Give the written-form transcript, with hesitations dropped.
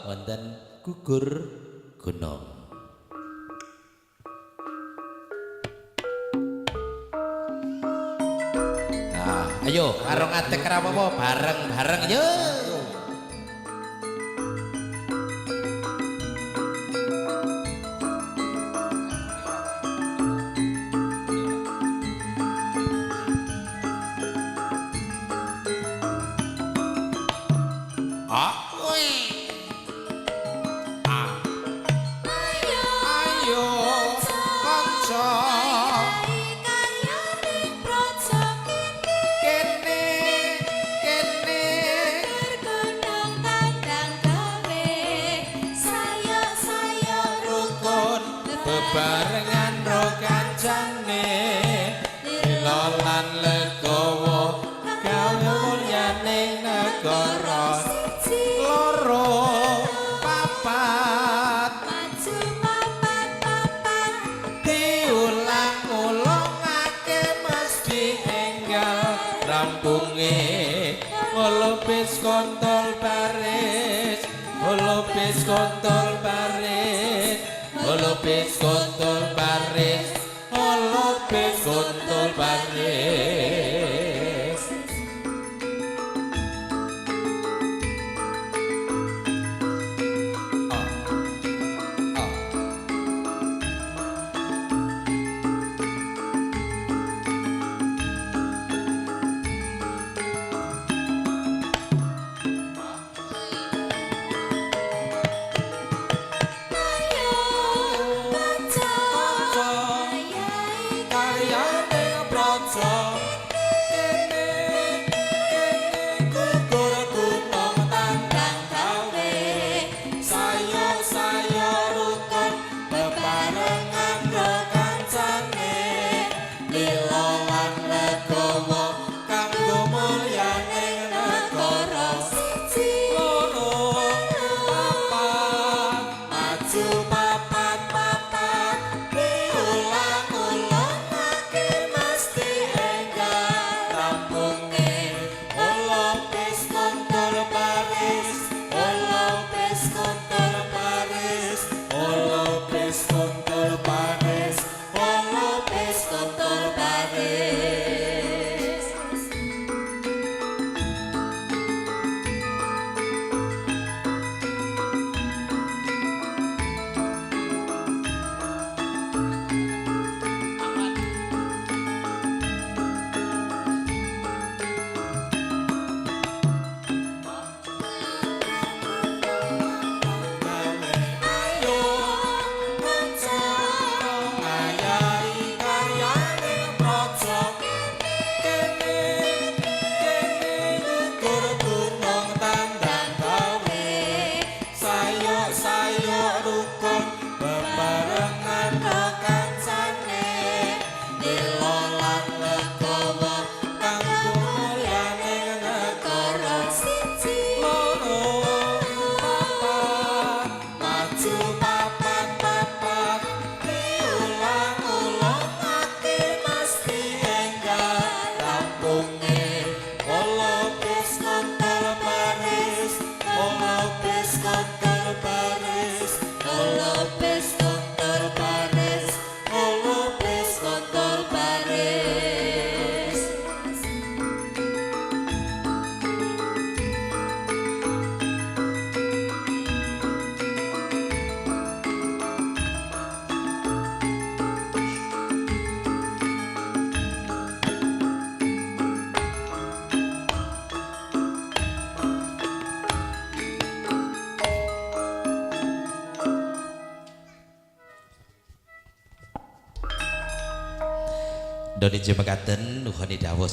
Wonten gugur gunung. Nah, ayo karo ngadeg ora apa-apa, bareng-bareng yo. Bebarengan ro kancane lila lan legawa gawe mulyane negara. Loro papat maju papat papat diulang-ulangake mesti enggal rampunge. Holopis kontol baris, holopis kontol baris, holopis kontol baris, holopis kontol baris. Ayo kanca ayahe Karyane praja kene kene gugur gunung tandang gawe sayo-sayo rukun bebarengan ro kancane lila lan legawa kanggo mulyane negara. Siji Loro papat maju papat papat diulang-ulangake mesti enggal rampunge. Holopis kontol baris, holopis kontol baris, holopis kontol baris, holopis kontol baris. Ayo kanca ngayahi karyane praja kene kene gugur gunung tandang gawe sayo-sayo rukun bebarengan ro kancane lila lan legawa kanggo mulyane negara. Siji Loro papat maju papat papat diulang-ulangake mesti enggal rampunge. Holopis kontol baris, holopis kontol baris, holopis kontol baris, holopis kontol baris. Doni mekaten nuhoni dawuh.